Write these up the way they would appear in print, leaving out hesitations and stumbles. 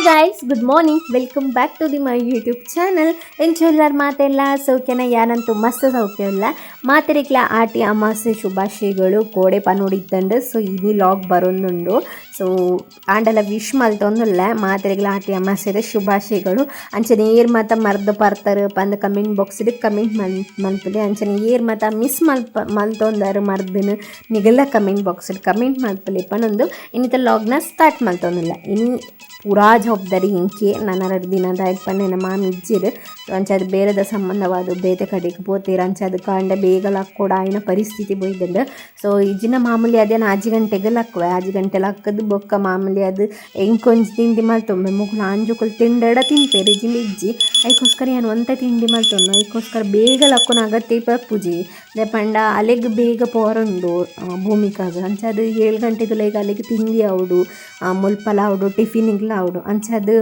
Guys, good morning, welcome back to the my YouTube channel. ಎಂಚ ಉಲ್ಲರ್ ಮಾತೆಲ್ಲ? ಸೌಖ್ಯನ? ಯಾನಂತೂ ಮಸ್ತ್ ಸೌಖ್ಯ ಉಲ್ಲ. ಮಾತೆರೆಗ್ಲ ಆಟಿ ಅಮಾಸೆ ಶುಭಾಶಯಗಳು. ಕೋಡೆ ಪನೊಡಿತ್ತಂಡು. ಸೊ ಇನಿ ಲಾಗ್ ಬರೊಂದುಂಡು. ಸೊ ಆಂಡಲ ವಿಶ್ ಮಲ್ತೊಂದುಲ್ಲ. ಮಾತೆರೆಗ್ಲ ಆಟಿ ಅಮಾಸೆದ ಶುಭಾಶಯಗಳು. ಅಂಚನೆ ಏರ್ ಮಾತ ಮರ್ದ್ ಪರ್ತಾರ್ ಪಂದ್ ಕಮೆಂಟ್ ಬಾಕ್ಸ್ ಕಮೆಂಟ್ ಮಲ್ಪುಲೆ. ಅಂಚನೆ ಏರ್ ಮಾತ ಮಿಸ್ ಮಲ್ಪ ಮಲ್ತೊಂದಾರ್ ಮರ್ದನ್, ನಿಗಲ್ಲ ಕಮೆಂಟ್ ಬಾಕ್ಸ್ ಕಮೆಂಟ್ ಮಲ್ಪುಲೆ ಪನೊಂದು ಇನ್ನಿತ ಲಾಗ್ನ ಸ್ಟಾರ್ಟ್ ಮಲ್ತೊಂದುಲ್ಲ. ಇನಿ ಪೂರಾ ಜವಾಬ್ದಾರಿ ಎಂಕೆ. ನನ ರಡ್ಡ್ ದಿನ ದಾಯೆ ಪಂಡ ಎನ್ನ ಮಾಮಿ ಇಜ್ಜೆರ್. ಅಂಚಾದ್ ಬೇರೆದ ಸಂಬಂಧವಾದ ಬೇತೆ ಕಡೆಗ್ ಪೋತೆರ್. ಅಂಚಾದ್ ಕಾಂಡೆ ಬೇಗ ಲಕ್ಕೊಡಾಯಿನ ಪರಿಸ್ಥಿತಿ ಬೈದ್ಂಡ್. ಸೊ ಇಜ್ಜಿಂಡ ಮಾಮೂಲಿ ಅದೇ 4 ಗಂಟೆಗ್ ಲಕ್ಕುವೆ. 6 ಗಂಟೆ ಲಕ್ಕದ್ ಬೊಕ್ಕ ಮಾಮೂಲಿ ಅದು ಎಂಕೊಂಜಿ ತಿಂಡಿ ಮಲ್ತೊಂಬೆ. ಮೊಕುಲು ಆಂಜೋಕುಲು ತಿಂಡಡ ತಿನ್ಪೆರ್, ಇಜ್ಜಿಂಡ ಇಜ್ಜಿ. ಐಕೋಸ್ಕರ ಯಾನ್ ಒಂತೆ ತಿಂಡಿ ಮಲ್ತೊನ್ನು. ಐಕೋಸ್ಕರ ಬೇಗ ಲಕ್ಕುನ ಅಗತ್ಯ ಬರ್ಪುಜಿ. ದಾಯೆ ಪಂಡ ಅಲೆಗ್ ಬೇಗ ಪೋರುಂಡು ಭೂಮಿಕಾಗ್. ಅಂಚಾದ್ 7 ಗಂಟೆದುಲೈಗ್ ಅಲೆಗ್ ತಿಂಡಿ ಆವೊಡು, ಮುಲ್ಪಲ ಆವೊಡು, ಟಿಫಿನ್ಗ್ಲ ಆವೊಡು. ಅಂಚಾದ್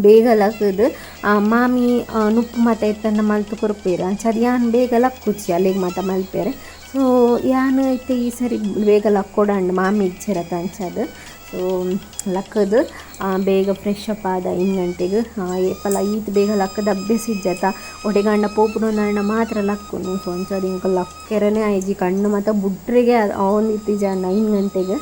ಬೇಗ ಲಕ್ಕುದು ಮಾಮಿ ನುಪ್ಪು ಮಾತ ಇತ್ತಂಡ ಮಲ್ತ್ ಕೊರ್ಪೆರ್. ಅಂಚಾದ್ ಯಾನ್ ಬೇಗ ಲಕ್ಕುಜಿ ಅಲೆಗ್ ಮಾತ ಮಲ್ಪೆರೆ. ಸೊ ಯಾನ್ ಇತ್ತೆ ಈ ಸರಿ ಬೇಗ ಲಕ್ಕೊಡಾಂಡ್, ಮಾಮಿ ಇಜ್ಜೆರತ. ಅಂಚಾದ್ ಸೊ ಲಕ್ಕುದು ಬೇಗ ಫ್ರೆಶ್ ಅಪ್ ಆದ 5 ಗಂಟೆಗ್. ಏಪಲ ಈತ್ ಬೇಗ ಲಕ್ಕುದು ಅಭ್ಯಾಸ ಇಜ್ಜತ. ಒಡೆಗಾಂಡ ಪೋಪುನಂಡ ಮಾತ್ರ ಲಕ್ಕುನು. ಸೊ ಅಂಚಾದ್ ಎಂಕ್ ಲಕ್ಕೆರನೇ ಆಯಿಜಿ. ಕಣ್ಣು ಮಾತ ಬುಡ್ರೆಗೆ ಆವೊಂದಿತ್ತಿಜಾಂಡ 5 ಗಂಟೆಗ್.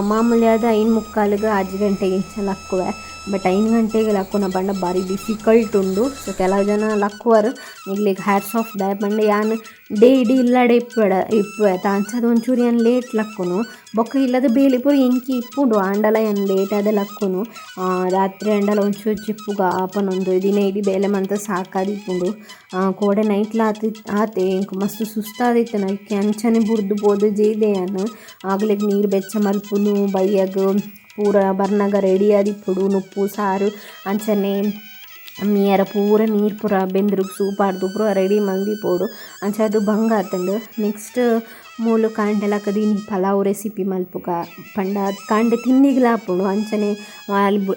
ಮಾಮೂಲಿ ಆದ್ 5:45ಗ್ 6 ಗಂಟೆಗೆ ಇಂಚ ಲಕ್ಕುವೆ. ಬಟ್ 5 ಗಂಟೆಗೆ ಲಕ್ಕುನ ಪಂಡ ಬಾರಿ ಡಿಫಿಕಲ್ಟ್ ಉಂಡು. ಸೊ ಕೆಲವು ಜನ ಲಕ್ಕುವರು, ನಿಕ್ಲೆಗ್ ಹ್ಯಾಟ್ಸ್ ಆಫ್. ದಾಯೆ ಪಂಡ ಯಾನ್ ಡೇ ಇಡೀ ಇಲ್ಲಡೆ ಇಪ್ಪಡ ಇಪ್ಪುವೆ ಅಂಚಾದ್ ಒಂಚೂರು ಯಾನ್ ಲೇಟ್ ಲಕ್ಕುನು. ಬೊಕ್ಕ ಇಲ್ಲದ ಬೇಲೆ ಪೂರ ಎಂಕೆ ಇಪ್ಪುಂಡು, ಆಂಡಲ ಯಾನ್ ಲೇಟ್ ಆದ್ ಲಕ್ಕುನು. ರಾತ್ರಿ ಆಂಡಲ ಒಂಚೂರು ಚಿಪ್ಪುಗ ಪನೊಂದು ದಿನ ಇಡೀ ಬೇಲೆ ಮಂತ್ ಸಾಕಾದಿಪ್ಪುಂಡು. ಕೋಡೆ ನೈಟ್ಲ ಆತ್ ಆತೆ ಎಂಕ್ ಮಸ್ತ್ ಸುಸ್ತಾದಿತ್ತುಂಡು. ಐಕೆ ಅಂಚನೆ ಬುಡ್ದು ಪೋದು ಜೈದೆ ಯಾನ್. ಅಗಲೆಗ್ ನೀರು ಬೆಚ್ಚ ಮಲ್ಪುನು, ಬಯ್ಯಗ್ ಪೂರ ಬರ್ನಗ ರೆಡಿ ಆದಿಪ್ಪೊಡು. ನುಪ್ಪು ಸಾರು ಅಂಚನೆ ಮೀಯರ ಪೂರ ನೀರು ಪೂರ ಬೆಂದ್ರುಗ್ ಸೂಪ್ ಪಾಡ್ದು ಪೂರ ರೆಡಿ ಮಲ್ದಿಪ್ಪೊಡು. ಅಂಚಾದ್ ಬಂಗ ಆತುಂಡು. ನೆಕ್ಸ್ಟ್ ಮೂಲು ಕಾಂಡೆ ಲಕ್ಕುದು ಇನಿ ಪಲಾವ್ ರೆಸಿಪಿ ಮಲ್ಪುಗ ಪಂಡ ಕಾಂಡೆ ತಿನ್ನಿಗ್ಲ ಆಪುಂಡು, ಅಂಚನೆ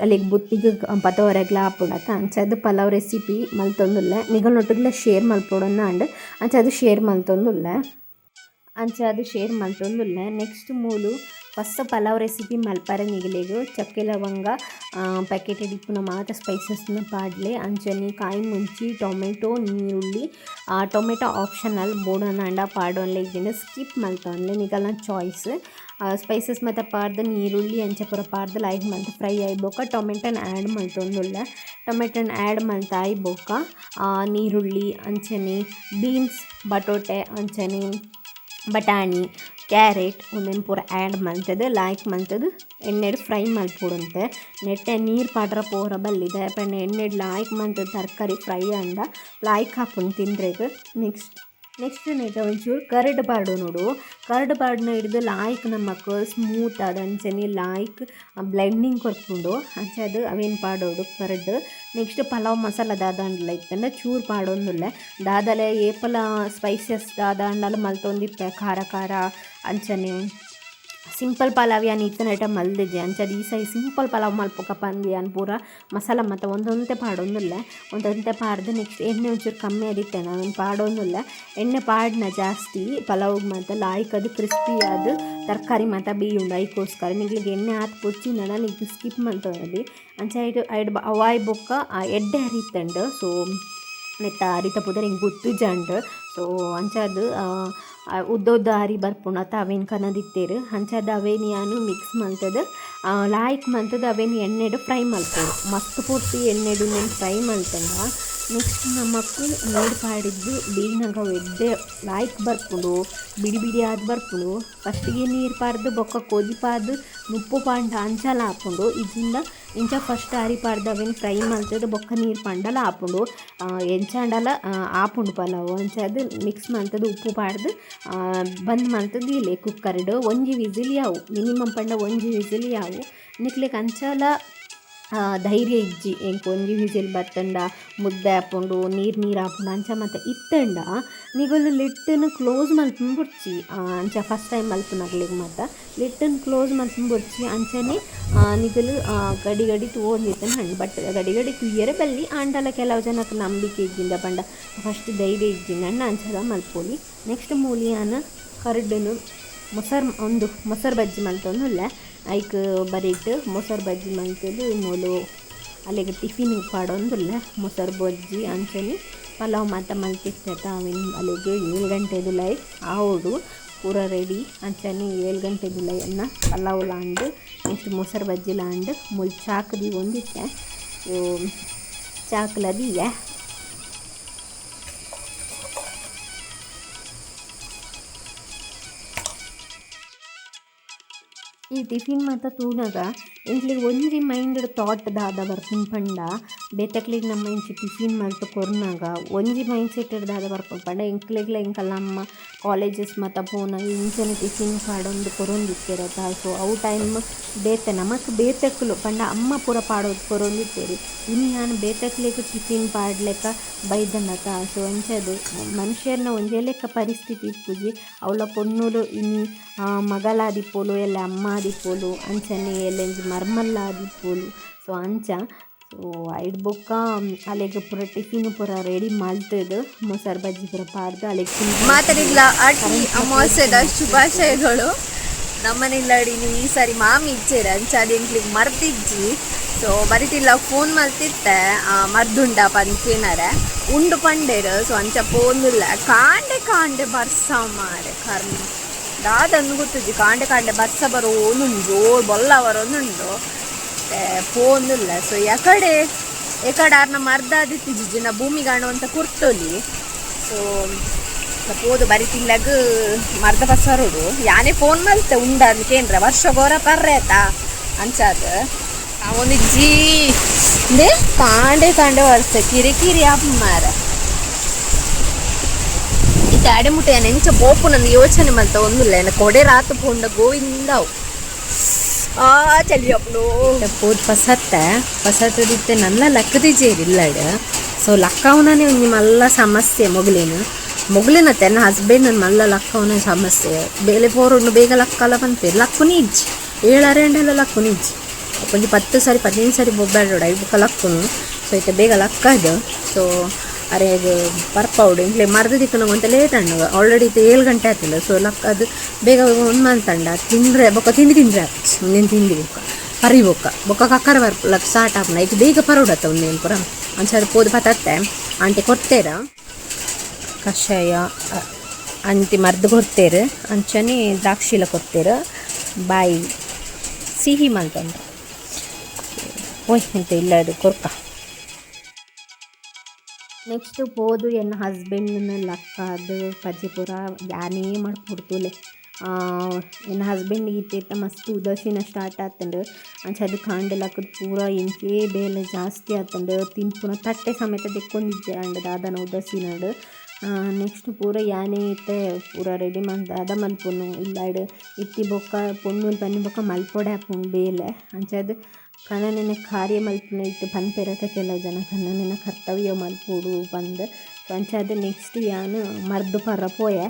ಅಲೆಗ್ ಬುತ್ತಿಗ್ ಪತೊವರೆಗ್ಲ ಆಪುಂಡು ಅತ. ಅಂಚಾದ್ ಪಲಾವ್ ರೆಸಿಪಿ ಮಲ್ತೊಂದುಲ್ಲೆ. ನಿಗಲ್ನೊಟ್ಟುಗ್ಲ ಶೇರ್ ಮಲ್ಪೊಡಂದ್ ಅಂಚಾದ್ ಶೇರ್ ಮಲ್ತೊಂದುಲ್ಲೆ. ಅಂಚಾದ್ ಶೇರ್ ಮಲ್ತೊಂದುಲ್ಲೆ. ನೆಕ್ಸ್ಟ್ ಮೂಲು ಫಸ್ಟ್ ಪಲಾವ್ ರೆಸಿಪಿ ಮಲ್ಪರೆ ನಿಗಲೆಗ್ ಚಕ್ಕೆ ಲವಂಗ ಪ್ಯಾಕೆಟ್ ಇಪ್ಪುನ ಮಾತ ಸ್ಪೈಸಸ್ನ ಪಾಡ್ಲೆ. ಅಂಚನೆ ಕಾಯಿ ಮುಂಚಿ, ಟೊಮೆಟೊ, ನೀರುಳ್ಳಿ. ಟೊಮೆಟೊ ಆಪ್ಷನಲ್, ಬೋಡಾಂಡ ಪಾಡೊನ್ಲೆ, ಇಜ್ಜಿಂಡ ಸ್ಕಿಪ್ ಮಲ್ತೊನ್ಲೆ, ನಿಕಲ್ನ ಚಾಯ್ಸ್. ಸ್ಪೈಸಸ್ ಮಾತ ಪಾಡ್ದ್, ನೀರುಳ್ಳಿ ಅಂಚ ಪೂರ ಪಾಡ್ದ್ ಲೈಕ್ ಮಲ್ತ್ ಫ್ರೈ ಆಯಿ ಬೊಕ್ಕ ಟೊಮೆಟೊನ್ ಆ್ಯಡ್ ಮಲ್ತೊಂದುಲ್ಲೆ. ಟೊಮೆಟೊನ್ ಆ್ಯಡ್ ಮಲ್ತ್ ಆಯಿ ಬೊಕ್ಕ ನೀರುಳ್ಳಿ, ಅಂಚನೆ ಬೀನ್ಸ್, ಬಟೋಟೆ, ಅಂಚನೆ ಬಟಾಣಿ, ಕ್ಯಾರೆಟ್ ಉಂದೆನ್ ಪೂರ ಆ್ಯಡ್ ಮಲ್ತುದು ಲಾಯ್ಕ್ ಮಲ್ತುದು ಎಣ್ಣೆಡ್ ಫ್ರೈ ಮಲ್ಪೊಡುಂತೆ. ನೆಟ್ಟೆ ನೀರು ಪಾಡ್ರ ಪೋರ ಬಲ್ಲಿ. ದಾಯೆ ಪಂಡ ಎಣ್ಣೆಡ್ ಲಾಯ್ಕ್ ಮಲ್ತುದು ತರಕಾರಿ ಫ್ರೈ ಆಂಡ ಲಾಯ್ಕ್ ಆಪುಂಡು ತಿಂದ್ರೆಗ್. ನೆಕ್ಸ್ಟ್ ನೆಕ್ಸ್ಟ್ ನೆಟ್ಟ ಒಂಚೂರು ಕರ್ಡ್ ಪಾಡೊನೊಡು. ಕರ್ಡ್ ಪಾಡ್ನ ಹಿಡ್ದು ಲಾಯ್ಕ್ ನಮಕ್ ಸ್ಮೂತ್ ಆದ್ ಅಂಚನೆ ಲಾಯ್ಕ್ ಬ್ಲೆಂಡಿಂಗ್ ಕೊರ್ಪುಂಡು. ಅಂಚಾದ್ ಅವೇನ್ ಪಾಡೊಡು ಕರ್ಡ್. ನೆಕ್ಸ್ಟ್ ಪಲಾವ್ ಮಸಾಲ ದಾದಾಂಡಲ ಇತ್ತಂಡ ಚೂರು ಪಾಡೊಂದುಲ್ಲೆ. ದಾದಲ ಏಪಲ ಸ್ಪೈಸಸ್ ದಾದಾಂಡಲ ಮಲ್ತೊಂದಿಪ್ಪೆ, ಖಾರ ಖಾರ. ಅಂಚನೆ ಸಿಂಪಲ್ ಪಲಾವ್ ಯಾನ್ ಇತ್ತನೇಟ ಮಲ್ದಿಜೆ. ಅಂಚಾದ್ ಈ ಸರಿ ಸಿಂಪಲ್ ಪಲಾವ್ ಮಲ್ಪುಕ ಪಂದ್ ಯಾನ್ ಪೂರ ಮಸಾಲ ಮಾತ ಒಂತೊಂತೆ ಪಾಡೊಂದುಲ್ಲೆ. ಒಂತೊಂತೆ ಪಾಡ್ದು ನೆಕ್ಸ್ಟ್ ಎಣ್ಣೆ ಒಂಚೂರು ಕಮ್ಮಿ ಆದಿತ್ತೆ, ಅವೆನ್ ಪಾಡೊಂದುಲ್ಲೆ. ಎಣ್ಣೆ ಪಾಡ್ನ ಜಾಸ್ತಿ ಪಲಾವ್ಗ್ ಮಾತ ಲಾಯ್ಕ್ ಅದು ಕ್ರಿಸ್ಪಿ ಆದ್ ತರಕಾರಿ ಮಾತ ಬೇಯುಂಡು. ಐಕೋಸ್ಕರ ನಿಕ್ಲೆಗ್ ಎಣ್ಣೆ ಆತ್ ಬೊಡ್ಚಿಂಡ ನಿಕ್ಲ್ ಸ್ಕಿಪ್ ಮಲ್ತೊನೊಲಿ. ಅಂಚ ಐಟ್ ಐಡ್ ಅವಾಯ್ ಬೊಕ್ಕ ಎಡ್ಡೆ ಅರಿತುಂಡು. ಸೊ ನೆತ್ತ ಅರಿತ ಪುದರ್ ಎಂಕ್ ಗೊತ್ತುಜಾಂಡ್. ಸೊ ಅಂಚಾದ್ ಉದ್ದ ಉದ್ದ ಅರಿ ಬರ್ಪುಂಡು ಅತ, ಅವೇನ್ ಕನದಿತ್ತೆರ್. ಅಂಚಾದ್ ಅವೇನ್ ಯಾನ್ ಮಿಕ್ಸ್ ಮಲ್ತುದು ಲಾಯ್ಕ್ ಮಲ್ತುದು ಅವೇನ್ ಎಣ್ಣೆಡ್ ಫ್ರೈ ಮಲ್ಪೊಡು. ಮಸ್ತ್ ಪೊರ್ತು ಎಣ್ಣೆಡ್ ಉಂದೆನ್ ಫ್ರೈ ಮಲ್ತುಂಡ ನೆಕ್ಸ್ಟ್ ನಮಕ್ ನೀರು ಪಾಡಿದ್ದು ಬೇಯ್ನಗ ಅವು ಎಡ್ಡೆ ಲಾಯ್ಕ್ ಬರ್ಪುಂಡು, ಬಿಡಿ ಬಿಡಿ ಆದ್ ಬರ್ಪುಂಡು. ಫಸ್ಟಿಗೆ ನೀರು ಪಾಡ್ದು ಬೊಕ್ಕ ಕೊದಿಪಾದ್ ನುಪ್ಪು ಪಾಡ್ಂಡ ಅಂಚಲ ಆಪುಂಡು. ಇಜ್ಜಿಂಡ ಇಂಚ ಫಸ್ಟ್ ಅರಿ ಪಾಡ್ದು ಅವೆನ್ ಫ್ರೈ ಮಲ್ತುದು ಬೊಕ್ಕ ನೀರು ಪಾಡ್ಂಡಲ ಆಪುಂಡು. ಎಂಚಾಂಡಲ ಆಪುಂಡು ಪಲಾವು. ಅಂಚಾದ್ ಮಿಕ್ಸ್ ಮಲ್ತುದು ಉಪ್ಪು ಪಾಡ್ದು ಬಂದ್ ಮಲ್ತುದು ದೀಲೆ ಕುಕ್ಕರ್ಡ್. ಒಂಜಿ ವಿಸಿಲ್ ಯಾವು, ಮಿನಿಮಮ್ ಪಂಡ ಒಂಜಿ ವಿಸಿಲ್ ಯಾವು. ನಿಕ್ಲೆಗ್ ಅಂಚಲ ಧೈರ್ಯ ಇಜ್ಜಿ, ಎಂಕ್ ಒಂಜಿ ವಿಸಿಲ್ ಬತ್ತುಂಡ ಮುದ್ದೆ ಆಪುಂಡು, ನೀರು ನೀರು ಆಪುಂಡು ಅಂಚ ಮಾತ ಇತ್ತುಂಡ ನಿಗುಲು ಲಿಡ್ನ್ ಕ್ಲೋಸ್ ಮಲ್ಪುನ ಬೊಡ್ಚಿ. ಅಂಚ ಫಸ್ಟ್ ಟೈಮ್ ಮಲ್ಪುನಕ್ಲೆಗ್ ಮಾತ ಲಿಡ್ನ್ ಕ್ಲೋಸ್ ಮಲ್ಪುನ ಬೊಡ್ಚಿ. ಅಂಚನೆ ನಿಗುಲು ಗಡಿ ಗಡಿ ತೂವೊಂದಿತ್ತುಂಡ ಅಂಡ್ ಬಟ್ ಗಡಿ ಗಡಿ ತೂಯೆರೆ ಬಲ್ಲಿ. ಆಂಡಲ ಕೆಲವು ಜನಕ್ ನಂಬಿಕೆ ಇಜ್ಜಿಂಡ ಪಂಡ ಫಸ್ಟ್ ಧೈರ್ಯ ಇಜ್ಜಿಂಡ ಅಂಚಲ ಮಲ್ಪೊಲಿ. ನೆಕ್ಸ್ಟ್ ಮೂಲು ಯಾನ್ ಕರ್ಡ್ನ್ ಮೊಸರು ಉಂದು ಮೊಸರು ಬಜ್ಜಿ ಮಲ್ತೊಂದುಲ್ಲೆ. ಐಕ್ ಬರಿಟ್ ಮೊಸರು ಬಜ್ಜಿ ಮಲ್ತುದು ಮೂಲು. ಅಲೆಗ್ ಟಿಫಿನ್ ಪಾಡೊಂದುಲ್ಲೆ ಮೊಸರು ಬಜ್ಜಿ ಅಂಚನೆ ಪಲಾವ್ ಮಾತ ಮಲ್ತಿತ್ತೆ ಅವೆನ್ ಅಲೆಗ್ 7 ಗಂಟೆದುಲಾಯಿ ಆವೊಡು ಪೂರ ರೆಡಿ. ಅಂಚನೆ 7 ಗಂಟೆದುಲಾಯಿ ಎನ್ನ ಪಲಾವ್ ಲಾಂಡ್ ನೆಕ್ಸ್ಟ್ ಮೊಸರು ಬಜ್ಜಿ ಲಾಂಡ್ ಮುಲ್ ಚಾಕ್ ದೀವೊಂದಿತ್ತೆ. ಚಾಕ್ಲ ದೀಯೆ. ಈ ಟಿಫಿನ್ ಮಾತ ತೂನಗ ಎಂಕ್ಲೆಗ್ ಒಂಜಿ ಮೈಂಡ್ ಥಾಟ್ ದಾದ ಬರ್ಪುಂಡು ಪಂಡ ಬೇತೆಕ್ಲೆಗ್ ನಮ್ಮ ಇಂಚಿ ಟಿಫಿನ್ ಮಲ್ತ್ ಕೊರ್ನಗ ಒಂಜಿ ಮೈಂಡ್ ಸೆಟ್ ದಾದ ಬರ್ಪುಂಡು ಪಂಡ ಎಂಕ್ಲೆಗ್ಲ ಎಂಕಲ್ನ ಅಮ್ಮ ಕಾಲೇಜಸ್ ಮಾತ ಪೋನಗ ಇಂಚನೆ ಟಿಫಿನ್ ಪಾಡೊಂದು ಕೊರೊಂದಿತ್ತೆರತ. ಸೊ ಅವು ಟೈಮ್ ಬೇತೆ ನಮಕ್ ಬೇತೆಕ್ಲು ಪಂಡ ಅಮ್ಮ ಪೂರ ಪಾಡೊಂದು ಕೊರೊಂದಿತ್ತೆರ್. ಇನಿ ಯಾನ್ ಬೇತೆಕ್ಲೆಗ್ ಟಿಫಿನ್ ಪಾಡ್ಲೆಕ ಬೈದಂಡತ. ಸೊ ಅಂಚಾದ್ ಮನುಷ್ಯರ್ನ ಒಂಜೇ ಲೆಕ್ಕ ಪರಿಸ್ಥಿತಿ ಇಪ್ಪುಜಿ. ಅವ್ಲ ಪೊಣ್ಣುಲು ಇನಿ ಮಗಲಾದಿಪ್ಪೊಲು ಎಲ್ಲ ಅಮ್ಮ ಆದಿಪ್ಪೊಲು ಅಂಚನೆ ಎಲ್ಲೆಂಜಿ ಮರ್ಮಲ್ ಆದಿಪ್ಪೊಲು. ಸೊ ಅಂಚ ಸೊ ಐಡ್ ಬೊಕ್ಕ ಅಲೆಗ್ ಪೂರ ಟಿಫಿನ್ ಪೂರ ರೆಡಿ ಮಲ್ತುದು ಮೊಸರು ಬಜ್ಜಿ ಪೂರ ಪಾಡ್ದು ಅಲೆಗ್ ಮಾತರಿಗ್ಲ ಆಟಿ ಅಮಾವಾಸ್ಯೆದ ಶುಭಾಶಯಗಳು. ನಮ್ಮನೆಲ್ಲಾಡಿ ಈ ಸಾರಿ ಮಾಮಿ ಇಚ್ಚೇರ ಅಂಚಾದ್ ಎಂಕ್ಲೆಗ್ ಮರ್ದಿಜ್ಜಿ. ಸೊ ಬರಿತಿಲ್ಲ ಫೋನ್ ಮಲ್ತಿತ್ತೆ ಮರ್ದುಂಡ ಪಂಕೇನರೆ ಉಂಡು ಪಂಡೇರು. ಸೊ ಅಂಚ ಪೋಂದುಲ್ಲ ಕಾಂಡೆ ಕಾಂಡೆ ಬರ್ಸ ಮಾರೆ ಕರ್ಮ ದಾದನ್ನು ಗೊತ್ತುಜ್ಜಿ. ಕಾಂಡೆ ಕಾಂಡೆ ಬರ್ಸ ಬರೋನುಂಡು ಜೋರು ಬೊಲ್ಲ ಬರೋನುಂಡು ಪೋಂದುಲ್ಲ. ಸೊ ಯಕಡೆ ಎಕಡೆ ಆರ್ನ ಮರ್ದಾದಿತ್ತಿಜ್ಜಿ ಭೂಮಿಗಾಣು ಅಂತ ಕುರ್ತೊಲಿ. ಸೊ ಪೋದು ಬರಿತಿಲ್ಲಗ್ ಮರ್ದ ಪಸರೋಡು ಯಾನೇ ಫೋನ್ ಮಲ್ತೆ ಉಂಡ ಕೇಂದ್ರ ವರ್ಷ ಗೋರ ಪರ್ರೆ ಆತ ಅಂಚಾದ ಒಂದಿಜ್ಜಿ ಕಾಂಡೆ ಕಾಂಡೆ ವರ್ಷ ಕಿರಿ ಕಿರಿ ಅಪ್ಪ ಮಾರ ಇತ್ತೆ ಅಡೆ ಮುಟ್ಟೆ ಎಂಚ ಪೋಪು ನಂದು ಯೋಚನೆ ಮಲ್ತ ಒಂದುಲ್ಲ ಎನ್ನ ಕೊಡೆ ರಾತು ಪೋಂಡ ಗೋವಿಂದವು ಆ ಚಳಿ ಅಪ್ಪು ಪೋದು ಪಸತ್ತೆ ಪಸತ್ತದಿತ್ತೆ ನಲ್ಲ ಲಕ್ಕದಿಜೇರಿಲ್ಲಡ್. ಸೊ ಲಕ್ಕವನೇ ಒಂಜಿ ಮಲ್ಲ ಸಮಸ್ಯೆ ಮೊಗಲೇನು ಮೊಗಲೇನತ್ತೆ ನನ್ನ ಹಸ್ಬೆಂಡ್ ನನ್ನ ಮಲ್ಲ ಲಕ್ಕವನ ಸಮಸ್ಯೆ. ಬೇಲೆ ಪೋರುಂಡು ಬೇಗ ಲಕ್ಕಲ ಪನ್ಪೇರು ಲಕ್ಕುನಿ ಇಜ್ಜಿ ಏಳಾರೆ ಅಂಡಲ ಲಕ್ಕುನಿ ಇಜ್ಜಿ ಒಂಜಿ 10 ಸಾರಿ 15 ಸಾರಿ ಬೊಬ್ಬಾಡೋಡ ಐದು ಬೊಕ್ಕ ಲಕ್ಕುನು. ಸೊ ಇತ್ತೆ ಬೇಗ ಲಕ್ಕದು. ಸೊ ಅರೆಗ್ ಪರ್ಪೌಡು ಇಂಕ್ಲೆ ಮರ್ದ ದಿಕ್ಕನ ಒಂತೆ ಲೇಟ್ ಅಣ್ಣಗ ಆಲ್ರೆಡಿ ಇತ್ತೆ 7 ಗಂಟೆ ಆತಿಲ್ಲ. ಸೊ ಲಕ್ಕದು ಬೇಗ ಒಂದು ಮಲ್ತಂಡ ತಿಂದ್ರೆ ಬೊಕ್ಕ ತಿಂಡಿ ತಿಂದ್ರೆ ಆಪುಜಿ ಒಂದೇನು ತಿಂಡಿ ಬೊಕ್ಕ ಪರಿ ಬೊಕ್ಕ ಬೊಕ್ಕ ಕಕ್ಕರ ಬರ್ಪುಲಕ್ ಸ್ಟಾರ್ಟ್ ಆಪುನ ಐಕ್ ಬೇಗ ಪರೋಡತ್ತ ಒಂದೇನು ಪೂರ ಅಂಚಾದ್ ಪೋದು ಪತತ್ತೆ ಆಂಟಿ ಕೊರ್ತೇರ ಕಷಾಯ ಅಂಟಿ ಮರ್ದು ಕೊಡ್ತೇರು ಅಂಚನೆ ದ್ರಾಕ್ಷಿಲ ಕೊಡ್ತೇರು ಬಾಯಿ ಸಿಹಿ ಮಲ್ತೊಂಡು ಓಯ್ ಎಂತ ಇಲ್ಲ ಅದು ಕೊರ್ಕ. ನೆಕ್ಸ್ಟ್ ಪೋದು ಎನ್ನ ಹಸ್ಬೆಂಡ್ನ ಲಕ್ಕಾದ್ ಪಜೆ ಪೂರ ಯಾನೇ ಮಡ್ಪುಡ್ತುಲೆ. ಎನ್ನ ಹಸ್ಬೆಂಡ್ ಇತ್ತೆ ಮಸ್ತ್ ಉದಾಸೀನ ಸ್ಟಾರ್ಟ್ ಆತುಂಡು. ಅಂಚಾದ್ ಕಾಂಡೆ ಲಕ್ಕುದು ಪೂರ ಎಂಕೇ ಬೇಲೆ ಜಾಸ್ತಿ ಆತುಂಡು ತಿನ್ಪುನ ತಟ್ಟೆ ಸಮೇತ ದೆಕ್ಕೊಂದಿಜ್ಜೆ ಅಂಡ್ ದಾದನ ಉದಾಸೀನಡ್. ನೆಕ್ಸ್ಟ್ ಪೂರ ಯಾನೇ ಇತ್ತೆ ಪೂರ ರೆಡಿ ಮಲ್ತ್ ದಾದ ಮಲ್ಪುನು ಇಲ್ಲಾಡ್ ಇತ್ತಿ ಬೊಕ್ಕ ಪೊಣ್ಣುಲು ಬನ್ನಿ ಬೊಕ್ಕ ಮಲ್ಪೊಡೆ ಆಪುಂಡು ಬೇಲೆ. ಅಂಚಾದ್ ಕನನೆನ ಕಾರ್ಯ ಮಲ್ಪುನ ಇತ್ತೆ ಪನ್ಪೆರತ ಕೆಲವು ಜನ ಕನನೆನ ಕರ್ತವ್ಯ ಮಲ್ಪೊಡು ಪಂದ್. ಸೊ ಅಂಚಾದ್ ನೆಕ್ಸ್ಟ್ ಯಾನ್ ಮರ್ದ್ ಪರ ಪೋಯೆ.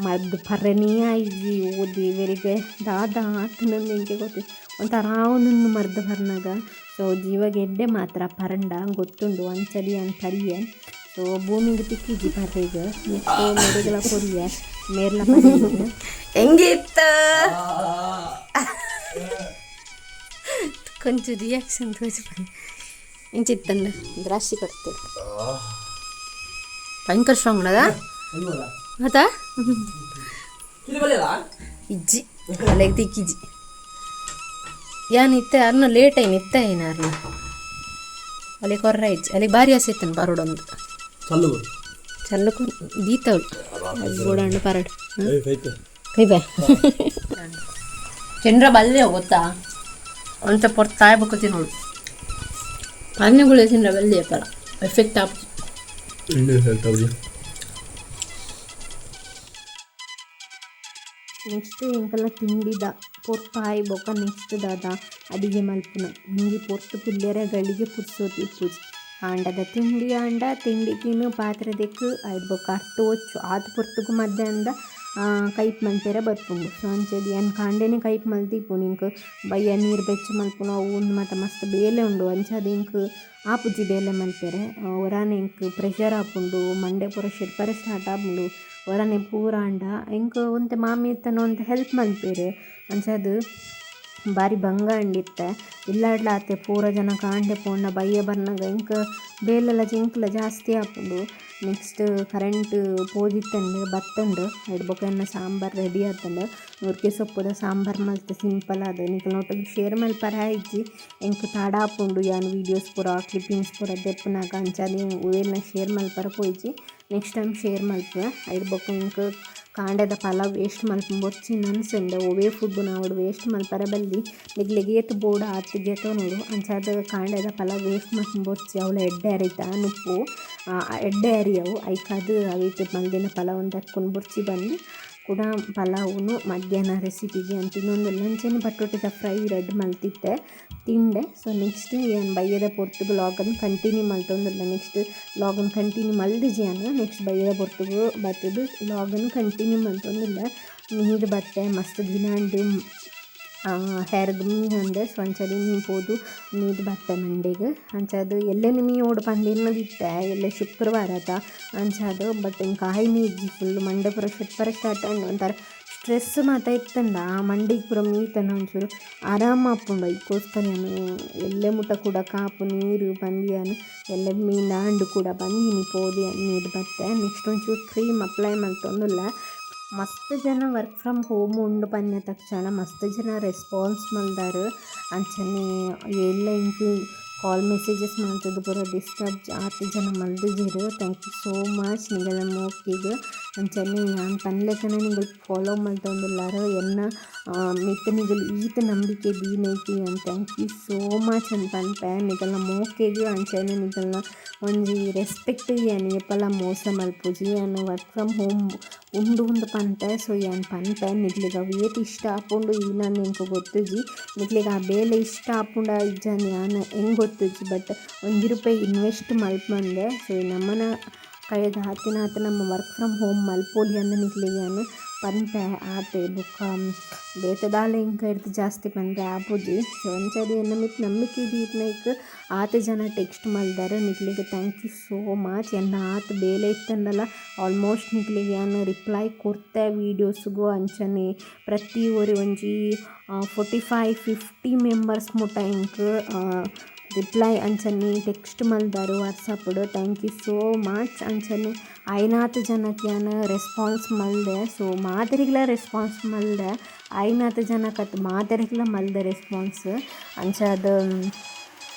ಮರ್ದ್ ಪರ್ರೆನೇ ಆಯಿಜಿ ಓ ದೇವೆರಿಗೆ ದಾದ ಆತುಂಡು ಎಂಕೆ ಗೊತ್ತಿಜ್ಜಿ ಒಂಥರ ಆವೊಂದುಂಡು ಮರ್ದ್ ಪರ್ನಗ. ಸೊ ಜೀವಗ್ ಎಡ್ಡೆ ಮಾತ್ರ ಪರಂಡ ಗೊತ್ತುಂಡು ಅಂಚನೆ ಯಾನ್ ಪರಿಯೆ. ಸೊ ಭೂಮಿಗ್ ತಿಕ್ಕಿಜಿ ಪರ್ರೆಗ್ ನೆಕ್ಸ್ಟ್ ಮೆರೆಗ್ಲ ಕೊರಿಯೆ ಮೇರ್ಲ ಪರಿಯೆರ್. ಹೆಂಗಿತ್ತು ಕೊಂಚ ರಿಯಾಕ್ಷನ್ ತೋಜಿ ಇಂಚಿತ್ತಂಡು ದ್ರಾಕ್ಷಿ ಕೊಡ್ತೇವೆ ಭಯಂಕರ ಸ್ಟ್ರಾಂಗ್ ಉಂಡದ ಅತಾ ಇಜ್ಜಿ ಅಲೆಗ್ ತಿಕ್ಕಿಜಿ ಯಾನ್ ಇತ್ತೆ ಅರ್ನ ಲೇಟ್ ಐನ್ ಇತ್ತೆ ಐನ ಅರ್ನ ಅಲೆ ಕೊರ್ರ ಇಜ್ಜಿ ಅಲ್ಲಿಗೆ ಭಾರಿ ಆಸೆ ಇತ್ತನು ಬರೋಡೊಂದು ಚಲ್ಲು ದೀತವಳು ಗೋಡಂಡು ಪರಡು ಕೈ ಬಾ ಚಂದ್ರ ಬಲ್ಲೆ ಗೊತ್ತಾ ಒಂತ ಪೊರ್ತಾಯ ಬೊಕ್ಕ ತಿನ್ನೋಡು ಪನ್ನೆಗಳು ತಿಂದ್ರ ಬಲ್ಲೆ ಪರ ಎಫೆಕ್ಟ್ ಆಪುಜಿ. ನೆಕ್ಸ್ಟ್ ಎಂಕಲ್ನ ತಿಂಡಿದ ಪೊರ್ತಾಯಿ ಬೊಕ್ಕ ನೆಕ್ಸ್ಟ್ ದಾದ ಅಡಿಗೆ ಮಲ್ಪುನ ಒಂಜಿ ಪೊರ್ತು ಕುಲ್ಲೆರೆ ಗಳಿಗೆ ಪುರ್ಸೊತ್ತು ಇಪ್ಪುಜಿ. ಕಾಂಡದ ತಿಂಡಿ ಆಂಡ ತಿಂಡಿ ತಿನ್ನು ಪಾತ್ರೆ ದೆಕ್ಕು ಐಡ್ ಬೊಕ್ಕ ಅರ್ಥ ಒಚ್ಚು ಆತ್ ಪೊರ್ತುಗು ಮಧ್ಯಾಹ್ನದ ಕೈಪ್ ಮಲ್ಪೆರೆ ಬರ್ಪುಂಡು. ಸೊ ಅಂಚಾದ್ ಯಾನ್ ಕಾಂಡೆನೆ ಕೈಪ್ ಮಲ್ತಿಪ್ಪುನು ಎಂಕ್ ಬಯ್ಯ ನೀರು ಬೆಚ್ಚ ಮಲ್ಪುನು ಅವು ಉಂದು ಮಾತ ಮಸ್ತ್ ಬೇಲೆ ಉಂಡು. ಅಂಚಾದ್ ಎಂಕ್ ಆಪುಜಿ ಬೇಲೆ ಮಲ್ಪೆರೆ ಒರಾನೆ ಎಂಕ್ ಪ್ರೆಷರ್ ಆಪುಂಡು ಮಂಡೆ ಪೂರ ಶಿರ್ಪರೆ ಸ್ಟಾರ್ಟ್ ಆಪುಂಡು ಒರಾನೆ ಪೂರ ಆಂಡ ಎಂಕ್ ಒಂತೆ ಮಾಮಿ ಇತ್ತನ ಒಂತೆ ಹೆಲ್ಪ್ ಮಲ್ಪೆರ್. ಅಂಚಾದ್ ಬಾರಿ ಬಂಗ ಅಂಡಿತ್ತೆ ಇಲ್ಲಾಡ್ಲ ಆತೆ ಪೂರ ಜನ ಕಾಂಡೆ ಪೋಂಡ ಬಯ್ಯ ಬರ್ನಗ ಎಂಕ್ ಬೇಲೆಲ ಜಿಂಕ್ಲ ಜಾಸ್ತಿ ಆಪುಂಡು. ನೆಕ್ಸ್ಟ್ ಕರೆಂಟ್ ಪೋದಿತ್ತಂಡು ಬತ್ತಂಡು ಐಡ್ ಬೊಕ ಎನ್ನ ಸಾಂಬಾರ್ ರೆಡಿ ಆತಂಡು. ನುರ್ಕೆ ಸೊಪ್ಪುದ ಸಾಂಬಾರ್ ಮಲ್ತ್ ಸಿಂಪಲ್ ಆದ್ ನಿಕಲ್ನೊಟ್ಟುಗು ಶೇರ್ ಮಲ್ಪರೆ ಆಯಿಜಿ. ಎಂಕ್ ತಡ ಆಪುಂಡು ಯಾನ್ ವೀಡಿಯೋಸ್ ಪೂರ ಕ್ಲಿಪ್ಪಿಂಗ್ಸ್ ಪೂರ ದೆಪ್ಪುನಗ ಅಂಚಾದ್ ಒವೆಲ್ನ ಶೇರ್ ಮಲ್ಪರೆ ಪೋಯಿಜಿ. ನೆಕ್ಸ್ಟ್ ಟೈಮ್ ಶೇರ್ ಮಲ್ಪುವೆ. ಐಡ್ ಬೊಕ ಎಂಕ್ ಕಾಂಡೆದ ಪಲಾವ್ ವೇಸ್ಟ್ ಮಲ್ಪುನ ಬೊರ್ಚಿ ಅನ್ಸಂಡು. ಒವ್ವೇ ಫುಡ್ ಆವಡ್ ವೇಸ್ಟ್ ಮಲ್ಪರೆ ಬಲ್ಲಿ, ನಿಕ್ಲೆಗ್ ಏತ್ ಬೋಡು ಆತ್ ಗೆತೊನೊಡು. ಅಂಚಾದ್ ಕಾಂಡೆದ ಪಲಾವ್ ವೇಸ್ಟ್ ಮಲ್ಪುನ ಬೊರ್ಚಿ. ಅವ್ಲು ಎಡ್ಡೆ ಅರಿತ ನುಪ್ಪು, ಎಡ್ಡೆ ಅರಿ ಅವು. ಐಕಾದ್ ಅವೆಟ್ ಮಲ್ದಿನ ಪಲಾವುನು ದಕ್ಕುನು ಬೊರ್ಚಿ ಪಂದ್ ಕುಡ ಪಲಾವುನು ಮಧ್ಯಾಹ್ನ ರೆಸಿಪಿಗೆ ಅಂತ ತಿನ್ನೊಂದುಲ್ಲೆ. ಅಂಚನೆ ಬಟೋಟೆದ ಫ್ರೈ ರಡ್ಡ್ ಮಲ್ತಿತ್ತೆ, ತಿಂಡೆ. ಸೊ ನೆಕ್ಸ್ಟ್ ಯಾನ್ ಬಯ್ಯದ ಪೊರ್ತುಗು ಲಾಗನ್ ಕಂಟಿನ್ಯೂ ಮಲ್ತೊಂದುಲ್ಲೆ. ನೆಕ್ಸ್ಟ್ ಲಾಗನ್ ಕಂಟಿನ್ಯೂ ಮಲ್ದಿಜಿ ಯಾನ್. ನೆಕ್ಸ್ಟ್ ಬಯ್ಯದ ಪೊರ್ತುಗು ಬತ್ತುದು ಲಾಗನ್ ಕಂಟಿನ್ಯೂ ಮಲ್ತೊಂದುಲ್ಲೆ. ಮೀದ್ ಬತ್ತೆ ಮಸ್ತ್ ದಿನ ಆಂಡ್ ಹೇರ್ಗ್ ಮೀಯಂದೆ. ಸೊ ಅಂಚಾದ್ ಮೀ ಪೋದು ಮೀದ್ ಬತ್ತೆ ಮಂಡೆಗ್. ಅಂಚಾದ್ ಎಲ್ಲೆನೆ ಮೀಯೊಡು ಪಂದ್ ಎನ್ನುದಿತ್ತೆ, ಎಲ್ಲೆ ಶುಕ್ರವಾರ ಅತ ಅಂಚಾದ್. ಬಟ್ ಎಂಕ್ ಆಯಿನೇ ಇಜ್ಜಿ. ಫುಲ್ ಮಂಡೆ ಪೂರ ಶೆಪ್ಪರೆ ಸ್ಟಾರ್ಟ್ ಆಂಡ್. ಒಂಥರ ಸ್ಟ್ರೆಸ್ ಮಾತ ಇತ್ತುಂಡ ಆ ಮಂಡೆಗ್ ಪೂರ ಮೀತಂಡ ಒಂಚೂರು ಆರಾಮ ಆಪುಂಡು. ಐಕೋಸ್ಕರ ಯಾನ್ ಎಲ್ಲೆ ಮುಟ್ಟ ಕೂಡ ಕಾಪು ನೀರು ಪಂದ್ ಯಾನ್ ಎಲ್ಲೆ ಮೀಂದಾಂಡ್ ಕೂಡ ಪಂದ್ ಪೋದು ಯಾನ್ ಮೀದ್ ಬತ್ತೆ. ನೆಕ್ಸ್ಟ್ ಒಂಚೂರು ಕ್ರೀಮ್ ಅಪ್ಲೈ ಮಲ್ತೊಂದುಲ್ಲೆ. ಮಸ್ತ್ ಜನ ವರ್ಕ್ ಫ್ರಮ್ ಹೋಮ್ ಉಂಡು ಪನ್ನೆ ತಕ್ಷಣ ಮಸ್ತ್ ಜನ ರೆಸ್ಪಾನ್ಸ್ ಮಲ್ದಾರ್. ಅಂಚನೆ ಎಲ್ಲ ಎಂಕ್ ಕಾಲ್ ಮೆಸೇಜಸ್ ಮಲ್ತುದು ಪೂರ ಡಿಸ್ಟರ್ಬ್ ಆತ್ ಜನ ಮಲ್ದಿಜೆರ್. Thank you so much ನಿಗಲ ಮೋಕೆಗ್. ಅಂಚನೆ ಯಾನ್ ಪನ್ಲೆಕನೆ ನಿಗುಲು ಫಾಲೋ ಮಲ್ತೊಂದುಲ್ಲಾರ್. ಎನ್ನ ಮಿತ್ತ್ ನಿಗುಲು ಈತ್ ನಂಬಿಕೆ ದೀನೈಕ್ ಯಾನ್ thank you so much ಅಂದ್ ಪನ್ಪೆ. ನಿಗಲ್ನ ಮೋಕೆಗ್ ಅಂಚನೆ ನಿಗಲ್ನ ಒಂಜಿ ರೆಸ್ಪೆಕ್ಟ್ ಯಾನ್ ಏಪಲ ಮೋಸ ಮಲ್ಪುಜಿ. ಯಾನ್ ವರ್ಕ್ ಫ್ರಮ್ ಹೋಮ್ ಉಂಡು ಉಂದು ಪನ್ಪೆ. ಸೊ ಯಾನ್ ಪನ್ಪೆ, ನಿಕ್ಲೆಗ್ ಅವು ಏತ್ ಇಷ್ಟ ಆಪುಂಡು ಈನಂದ್ ಎಂಕ್ ಗೊತ್ತುಜಿ. ನಿಕ್ಲೆಗ್ ಆ ಬೇಲೆ ಇಷ್ಟ ಆಪುಂಡ ಇಜ್ಜಂದ್ ಯಾನ್ ಎಂಕ್ ಗೊತ್ತುಜಿ. ಬಟ್ ಒಂಜಿ ರೂಪಾಯಿ ಇನ್ವೆಸ್ಟ್ ಮಲ್ಪಂದೆ ಸೊ ನಮನ ಕೈದ ಆತಿನಾತ್ ನಮ ವರ್ಕ್ ಫ್ರಮ್ ಹೋಮ್ ಮಲ್ಪೊಲಿ ಅಂದ್ ನಿಕ್ಲೆಗ್ ಯಾನ್ ಪನ್ಪೆ ಆತೆ. ಬೊಕ್ಕ ಬೇತೆ ದಾಲ ಎಂಕ್ ಐಡ್ದ್ ಜಾಸ್ತಿ ಪನ್ರೆ ಆಪುಜಿ. ಸೊ ಅಂಚಾದ್ ಎನ್ನ ಮಿತ್ತ್ ನಂಬಿಕೆ ದೀತಿನೈಕ್ ಆತ್ ಜನ ಟೆಕ್ಸ್ಟ್ ಮಲ್ದಾರ್, ನಿಕ್ಲೆಗ್ thank you so much. ಎನ್ನ ಆತ್ ಬೇಲೆ ಇತ್ತುಂಡಲ ಆಲ್ಮೋಸ್ಟ್ ನಿಕ್ಲೆಗ್ ಯಾನ್ ರಿಪ್ಲೈ ಕೊರ್ತೆ ವೀಡಿಯೋಸ್ಗು. ಅಂಚನೆ ಪ್ರತಿ ಒರಿ ಒಂಜಿ 45-50 ಮೆಂಬರ್ಸ್ ಮುಟ ಎಂಕ್ ರಿಪ್ಲೈ ಅಂಚನೆ text ಮಲ್ದಾರ್ ವಾಟ್ಸಪ್ಡ್. Thank you so much. ಅಂಚನೆ ಐನಾತ್ ಜನಕ್ಕೆ ಯಾನ್ ರೆಸ್ಪಾನ್ಸ್ ಮಲ್ದೆ. ಸೊ ಮಾತೆರೆಗ್ಲ ರೆಸ್ಪಾನ್ಸ್ ಮಲ್ದೆ, ಐನಾತ್ ಜನಕತ್ ಮಾತೆರೆಗ್ಲ ಮಲ್ದೆ ರೆಸ್ಪಾನ್ಸ್. ಅಂಚಾದ್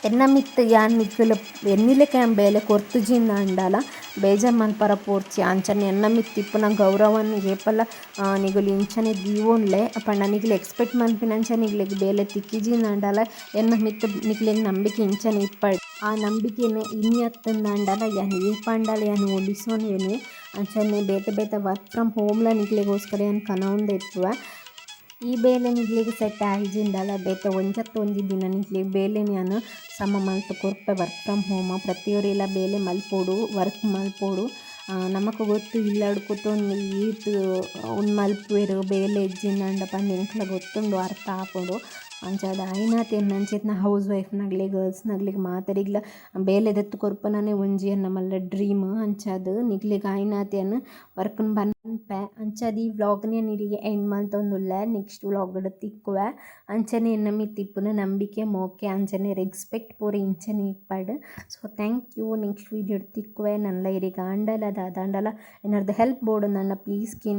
ಎನ್ನ ಮಿತ್ತ್ ಯಾನ್ ನಿಕುಲು ಎನ್ನಿಲೆಕ ಯಾನ್ ಬೇಲೆ ಕೊರ್ತುಜಿಂದ್ ಆಂಡಲ ಬೇಜಾರ್ ಮಲ್ಪರ ಪೋರ್ಚಿ. ಅಂಚನೆ ಎನ್ನ ಮಿತ್ತ್ ಇಪ್ಪುನ ಗೌರವನ್ ಏಪಲ ನಿಗುಲು ಇಂಚನೆ ದೀವೊನ್ಲೆ. ಪಂಡ ನಿಗುಲು ಎಕ್ಸ್ಪೆಕ್ಟ್ ಮನ್ಪಿನಂಚ ನಿಕ್ಲೆಗ್ ಬೇಲೆ ತಿಕ್ಕಿಜಿಂದ್ ಆಂಡಲ ಎನ್ನ ಮಿತ್ತ್ ನಿಕ್ಲೆಗ್ ನಂಬಿಕೆ ಇಂಚನೆ ಇಪ್ಪಡ್. ಆ ನಂಬಿಕೆನ್ ಇನಿ ಅತ್ತಂದಾಂಡಲ ಯಾನ್ ಏಪಾಂಡಲ ಯಾನ್ ಒಲಿಸೊನ್ವೆನೆ. ಅಂಚನೆ ಬೇತೆ ಬೇತೆ ವರ್ಕ್ ಫ್ರಮ್ ಹೋಮ್ಲ ನಿಕ್ಲೆಗೋಸ್ಕರ ಯಾನ್ ಕನವೊಂದೆ ಇಪ್ಪುವೆ. ಈ ಬೇಲೆ ನಿಕ್ಲೆಗ್ ಸೆಟ್ ಆಯಿಜಿಂಡಲ ಬೇತೆ ಒಂಜತ್ತ್ ಒಂಜಿ ದಿನ ನಿಕ್ಲೆಗ್ ಬೇಲೆನ್ ಯಾನ್ ಸಮ ಮಲ್ತ್ ಕೊರ್ಪೆ ವರ್ಕ್ ಫ್ರಮ್ ಹೋಮ್. ಪ್ರತಿಯೊರಿಲ ಬೇಲೆ ಮಲ್ಪೊಡು, ವರ್ಕ್ ಮಲ್ಪೊಡು. ನಮಕ್ ಗೊತ್ತು ಇಲ್ಲಡ್ ಕುತ್ತೊಂದು ಈತ್ ಉಂದು ಮಲ್ಪುವೆರ್ ಬೇಲೆ ಇಜ್ಜಿಂದಾಂಡ ಪಂದ್ ಎಂಕ್ಲ ಗೊತ್ತುಂಡು, ಅರ್ಥ ಆಪುಂಡು. ಅಂಚಾದ್ ಆಯಿನಾತ್ ಎನ್ನಂಚಿತ್ತಿನ ಹೌಸ್ ವೈಫ್ ನಕ್ಲೆಗ್ ಗರ್ಲ್ಸ್ ನಕ್ಲೆಗ್ ಮಾತೆರೆಗ್ಲ ಬೇಲೆ ದೆತ್ತ್ ಕೊರ್ಪುನನೆ ಒಂಜಿ ಎನ್ನ ಮಲ್ಲ ಡ್ರೀಮ್. ಅಂಚಾದ್ ನಿಕ್ಲೆಗ್ ಆಯಿನಾತ್ ಯಾನ್ ವರ್ಕ್ನ್ ಪನ್ಪೆ. ಅಂಚಾದ್ ಈ ವ್ಲಾಗ್ನ್ ಯಾನ್ ಇಡೆಗ್ ಎಂಡ್ ಮಲ್ತೊಂದುಲ್ಲೆ. ನೆಕ್ಸ್ಟ್ ವ್ಲಾಗ್ಡ್ ತಿಕ್ಕುವೆ. ಅಂಚನೆ ಎನ್ನ ಮಿತ್ತ್ ಇಪ್ಪುನ ನಂಬಿಕೆ ಮೋಕೆ ಅಂಚನೆ ರೆಸ್ಪೆಕ್ಟ್ ಪೂರ ಇಂಚನೆ ಇಪ್ಪಡ್. ಸೊ thank you, next ವೀಡಿಯೋಡ್ ತಿಕ್ಕುವೆ. ನನಲ ಇರೆಗ್ ಆಂಡಲ ದಾದಾಂಡಲ ಎನ್ನರ್ದ್ ಹೆಲ್ಪ್ ಬೋಡುಂದಾಂಡ ಪ್ಲೀಸ್ ಕೇನ್.